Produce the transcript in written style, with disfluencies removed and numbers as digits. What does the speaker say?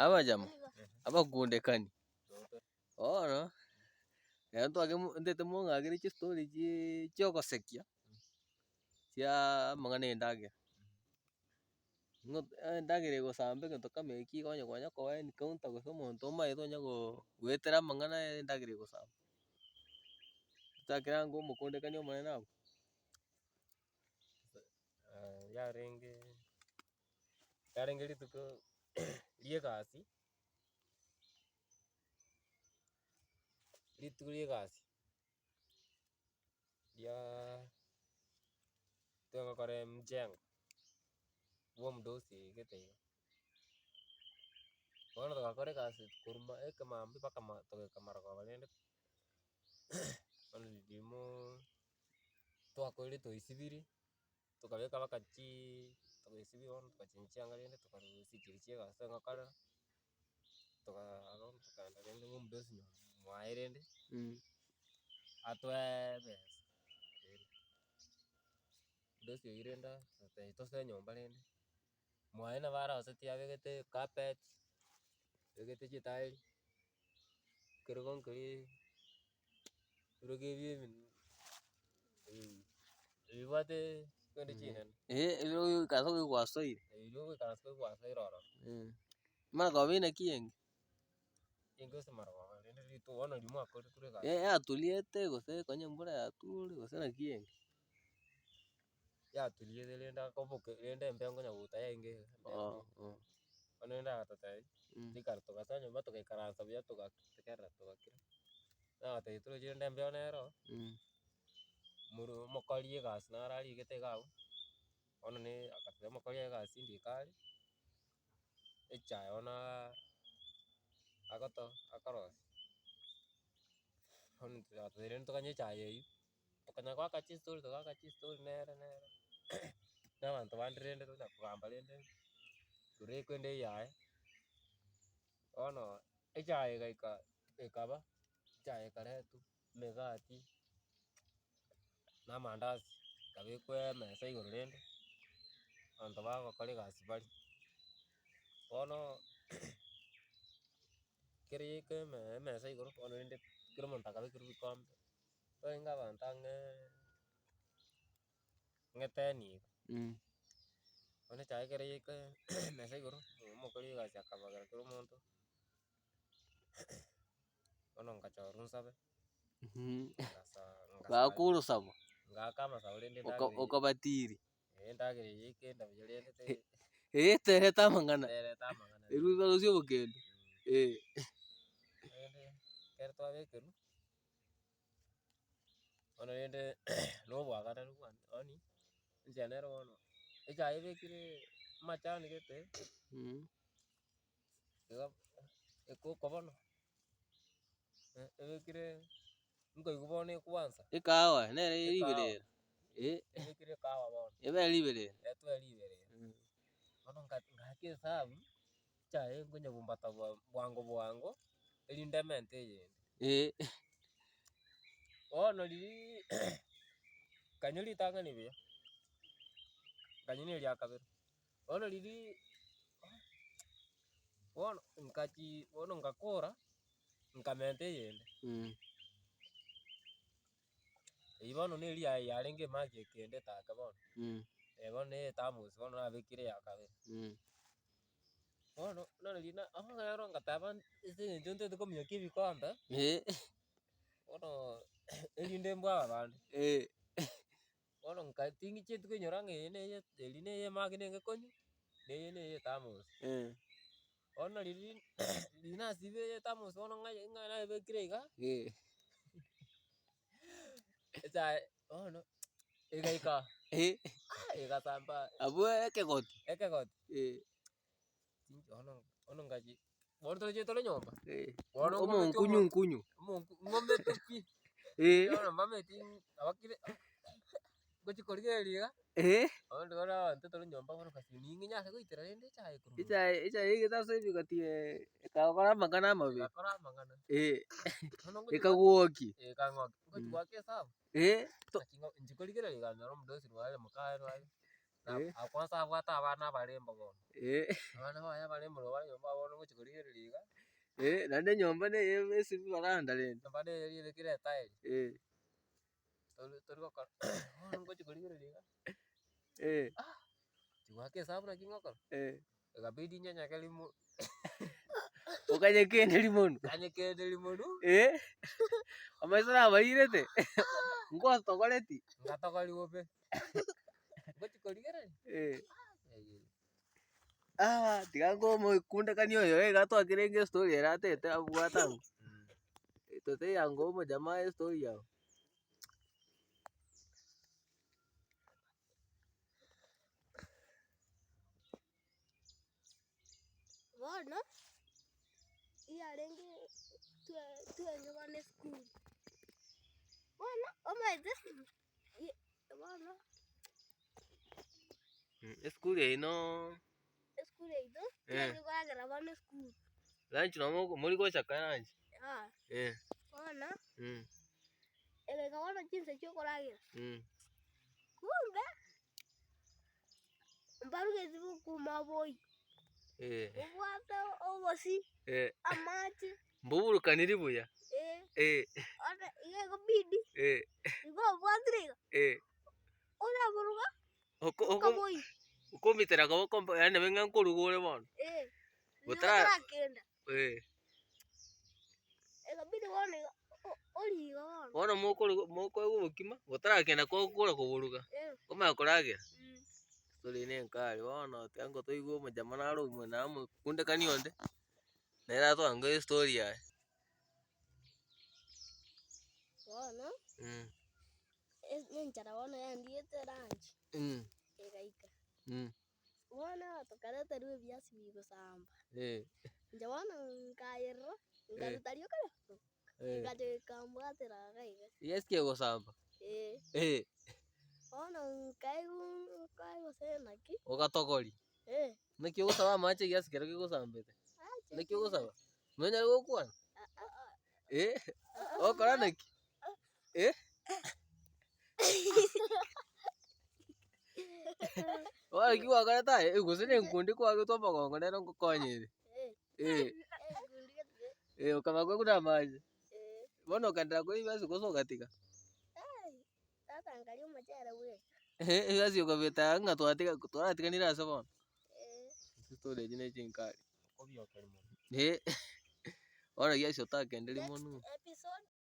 Abachama, abakundekani, bono, ekero twake ntete mong'akere chistori chiiii chia ogosekia, chia amang'ana ya endagera. Ng'o endagera egosamba egento kama ekio igo onye konya koa encounter gose omonto omanyete onya go goetera amang'ana ya endagera egosamba. Tochakere ango omokundekani omonene abwo. Yarenge yarenge rituko ria egasi, rituko ria egasi riaaa twagokora emjengo bwa omdosi gete iga. Bono togakora egasi korwa ma ekemambia mpaka ma togaika marogoba rende bono riria twakorire twaisibirie. Tokabeka mpaka chiiii togaesibia bono togachengi chianga rende tokarusia chiria chia egasi togokora, tokaa bono tokagenda rende bwa omonto ase nyomba mwaye rende, atoe ebesa rende. Omonto oywo rende agatotebia tosoe nyomba rende, mwaye nabo arosetie abegete ecarpet, abegete chitairi, ekerogo nkeria ebirogo ebi ebi ebibwate chikondi chinene. Eh, ebirogo ogoikaransa okoigwa gwasoire. Erio ogoikaransa okoigwa gwasoire ororo. Mara koba naki enge? Enge ase marogoba rende rituko bono riria mwakorire korwa egasi. Eh yaturiete gose konya embura yature gose naki enge? Yaturiete rende akoboke rende embeo nkonya goeta yaenge iga embeo. Bono rende agatotebia, toikare togasoa nyomba togaikaransa buya togategerera togakira. Nagotebi torochi rende embeo nero, moro omokori egasi naro arigete iga abwo, bono ne agateba omokori egasi ndika are, echae bono agoto akorosia. Bono intwe agatotebia rende toganye echae eywo, tokanya goaka chistori togaaka chistori nere nere na abanto bande rende tonya kogamba rende, igoro ekwende eyaye, bono echae egaika ekaba, echae ekaretwa, emegati, na amandasi, ekabekwa emesa igoro rende, abanto bagokora egasi baria. Bono ekero yaika eme emesa igoro, bono rende kera omonto akabekerwa ebikombe, barenge abanto ang'e ang'e ten iga. Bono echae ekero yaika emesa igoro, omokori egasi akabagera kera omonto. Bono ngachorwa nsabe, ngasaa ngasaa Gaaka orosabo, ngaaka amasabo rende oka endagera eye okabatiri. eh endagera eye yaika ende buya rende te Eh tereta amang'ana, tereta amang'ana erwe barusie obokendo, eh. Rende ekero twabekerwa, bono rende na obwaganani bwane yaani enchera nere bono, echae ebekire amachani gete. Iga ekoko bono, ebekire nkoigwa bono ekwansa. Ekahawa nere Ekahawa. riberera, eh, Ebekire ekahawa bono, ebe riberera. etwe riberera. Bono nka- ngaaka esabu, echae nkonyebumbata bwa bwango bwango, erinde emente eyende. Eh. Bono riria nkanywa ritang'ani buya, nkanywa na eria kabere. Bono riria bono nkachi bono ngakora, nkamenta eyende. Eywo bono na eria yaye yarenge emagi ekende etake bono, eh bono na ethermos bono nabekire eya kabere. Bono naro riria na ero ngateba ase eng'encho ntagete kominyokia ebikombe, bono erinde mbwe aba bande. Bono nka ting'icheti koinyora ng'a eye neye eri neye emagi nenge konywa, na eye neye ethermos. Bono riria riria nasiba eye ethermos bono ng'a ng'a nayebekire iga, echae bono egaika egasamba Abwo ekegoti. ekegoti. Bono bono ngachi bono toroche tore nyomba, bono ng'ometi Omonkunyu omonto nkunyu. omonku ng'omete pi, bono mbameti nabakire ngochi korigereria iga, bono ndore abanto tore nyomba bono ngasinywa ning'o nyare goitera rende echae korwa mono. Echae echae yaigete ase ebigoti ekagokora amang'ana amabe. Egakora amang'ana. Bono ngochi Ekagwokia. Ekang'okia, ngochi goaka esabu, To naki ng'o inche korigereria iga nyora omonto gose nare mokaye nare. Eh. Na kwanza abwate abana abarembo bono. Eh. Abana baye abarembo nabo bare nyomba bono ogochi korigereria iga. Eh, naende enyomba na eye esibi baranda rende. Enyomba neye ebekire etaeri. Eh. Tori tori gokora bono ngochi korigereria iga. Eh. Ah, chigwaka esabu naki ngokora. Eh. Ekabidi nyenyeke rimo. Okanyekende rimonu. Kanyekende rimonu. Eh, amaiso nabairete, ngwatogoreti. Ngatogoriwa pe, ngochi korigereria. Eh. Eyee. Ah, tiga nkomokundekani oyo iga twakerenge estory ere atete abwate abwo. Totebia ngo omojamaa estory yabo. Bono, iyarenge twe twenye bono esukuru, bono omanyete bono Esukuru yaino esukuru yaito, twenye koragera bono esukuru. Lunch nabo moko mori gocha ka lunch? Eh. Bono, egaika bono chinsa chia okoragera, kumbe. Mbarugeti bokuma boyio, bobwate obosie, amache. Mboburukaniri buya. Bono iga ekobidi, igo obwatire iga, oraburuga okaboyia. Okomitera koboko mba yaani nabo ng'a nkoruga ore bono. Otarakenda. Ekabidi bono iga orie iga bono. Bono mokoruga mokoegwa obokima, botarakenda kwakora koboruga, omanye koragera. Story eye nenkari bono tiga ngotoigwe omojama naro omwe namokundekani onde, nere atwange estory yaye. Bono, enchara bono yandiete lunch, egaika. Bono tokareterwa ebiasi bigosamba, inche bono nkayerera, nkaruta rioka rioka, nkacha gekambwatera iga iga. Egiasi kegosamba? Eh. Bono nkaigwa nkaigwa gose naki. Ogatogoria? Naki ogosaba amache egiasi keria kegosambete? Naki ogosaba? Nonyare gokwana? Ogokora naki? Bono ekio gwakorete aye, gose na enkundi kwagetwe omogongo nere ngokonyere. Okaba buna amache. Bono okaenderera koria ebiasi gose ogatiga? Ebiasi okabeta ng'a twatiga twaratiganire ase bono. Chistori echio ne chinkari. Bono egiasi otakenderia monwe.